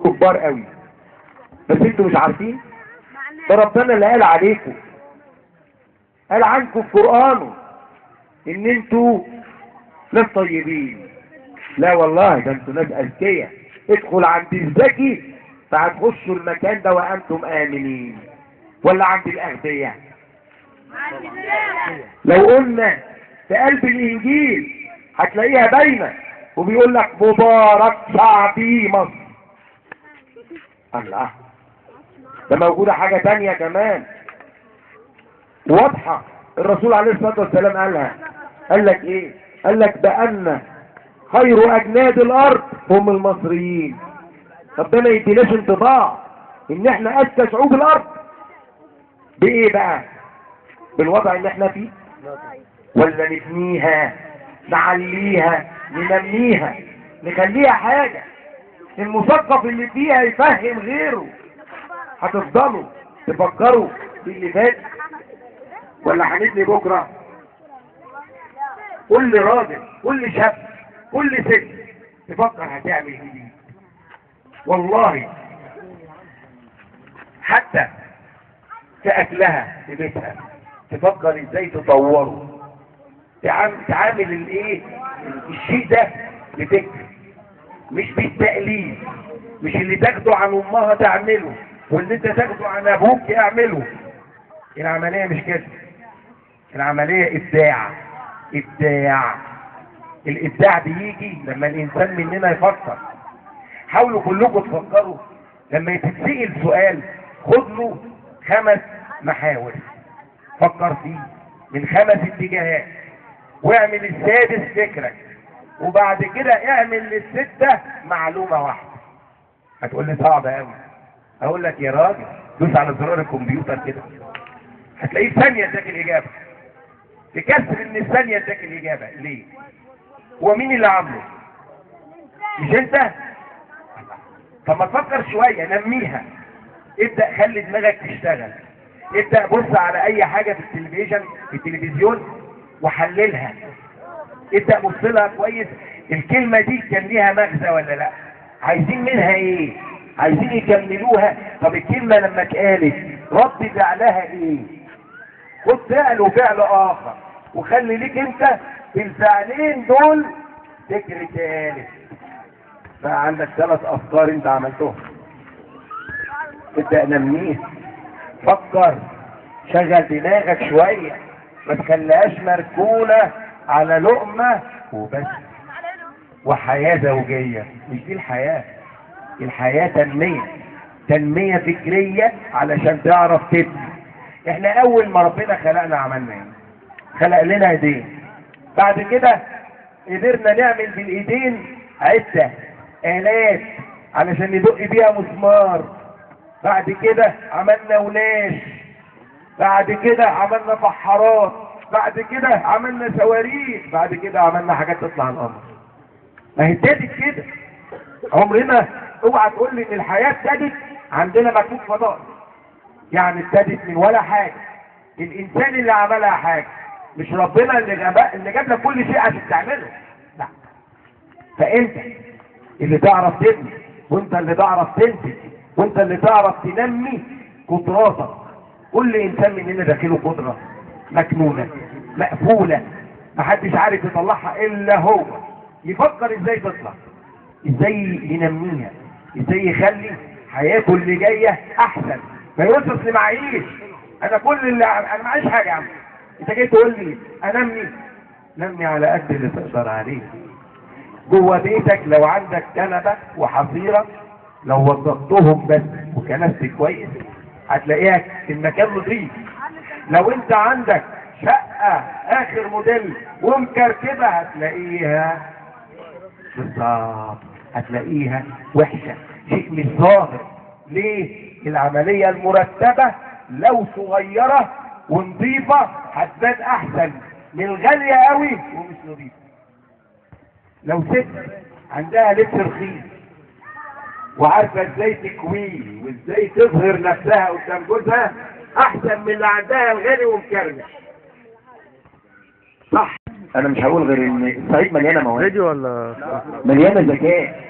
كبار قوي، بس انتوا مش عارفين. ده ربنا اللي قال عليكم، قال عنكم في قرآنه ان انتوا ناس طيبين. لا والله، ده انتوا ناس اذكياء. ادخل عند الذكي فهتخشوا المكان ده وانتم امنين. ولا عند الاغبياء؟ لو قلنا في قلب الانجيل هتلاقيها باينه، وبيقول لك مبارك شعبي مصر. الله، ده موجودة حاجة تانية كمان واضحة، الرسول عليه الصلاة والسلام قالها. قال لك ايه؟ قال لك بأن خير اجناد الارض هم المصريين. طب ده ما يديناش انطباع ان احنا اذكى شعوب الارض؟ بايه بقى؟ بالوضع اللي احنا فيه؟ ولا نبنيها، نعليها، ننميها، نخليها حاجة المثقف اللي فيها يفهم غيره؟ هتفضلوا تفكروا باللي فات ولا هنبني بكره؟ كل راجل، كل شاب، كل ست تفكر هتعمل ايه. والله حتى في اكلها في بيتها تفكر ازاي تطوره، تعامل الايه الشيء ده بفكر، مش بالتقليد، مش اللي تاخده عن امها تعمله واللي انت تاخده عن ابوك يعمله. العملية مش كده، العملية ابداع. ابداع. الابداع بيجي لما الانسان مننا يفكر. حاولوا كلكم تفكروا، لما تتسأل سؤال خد له 5 محاور فكر فيه من 5 اتجاهات، واعمل السادس فكرك، وبعد كده اعمل للستة معلومة واحدة. هتقول لي صعبة قوي، اقول لك يا راجل دوس على زرار الكمبيوتر كده هتلاقيه في ثانية اداك الإجابة، في كسر من الثانية اداك الإجابة. ليه؟ هو مين اللي عامله؟ مش انت؟ طب ما تفكر شوية، نميها، ابدأ خلي دماغك تشتغل، ابدأ بص على اي حاجة في التلفزيون، في التلفزيون وحللها، ابدأ بص لها كويس، الكلمة دي كان ليها مغزى ولا لا؟ عايزين منها ايه؟ عايزين يكملوها. طب الكلمة لما اتقالت رد فعلها ايه؟ خد فعل وفعل اخر، وخلي ليك انت في الفعلين دول فكر ثالث. بقى عندك 3 افكار انت عملتهم. ابدأ نميها، فكر، شغل دماغك شوية، ما تخليهاش مركونة على لقمة وبس وحياة زوجية. مش دي الحياة. الحياة تنمية، تنمية فكرية علشان تعرف تبني. احنا اول ما ربنا خلقنا عملنا ايه؟ خلق لنا ايدين. بعد كده قدرنا نعمل بالايدين عدة آلات علشان ندق بيها مسمار. بعد كده عملنا وناش، بعد كده عملنا فحارات، بعد كده عملنا صواريخ، بعد كده عملنا حاجات تطلع القمر. ما هي ابتدت كده. عمرنا اوعى تقول لي ان الحياة ابتدت عندنا مكوك فضائي، يعني ابتدت من ولا حاجة. الانسان اللي عملها حاجة، مش ربنا اللي جاب لك كل شيء عشان تعمله. لا، فانت اللي تعرف تبني، وانت اللي تعرف تنتج، وانت اللي تعرف تنمي قدراتك. كل انسان مننا داخله قدره مكنونه مقفولة، محدش عارف يطلعها الا هو. يفكر ازاي تطلع، ازاي ينميها، ازاي يخلي حياته اللي جاية احسن. ما يقولش اصل معيش، انا كل اللي انا معيش حاجة يا عم، انت جاي تقول لي انمي. نمي على قد اللي تقدر عليه. جوه بيتك لو عندك كنبة وحصيره، لو وضبطتهم بس وكنست كويس هتلاقيها المكان نظيف. لو انت عندك شقه اخر موديل ومكركبه هتلاقيها بالظبط، هتلاقيها وحشة، شيء مش ظاهر. ليه؟ العملية المرتبة لو صغيرة ونظيفه هتبان احسن من الغالية قوي ومش نظيفة. لو ست عندها لبس رخيص وعارفه ازاي تكويه وازاي تظهر نفسها قدام جوزها احسن من اللي عندها الغالي ومكرمش. صح؟ انا مش هقول غير ان الصعيد مليانة مواهب، ولا مليانة ذكاء.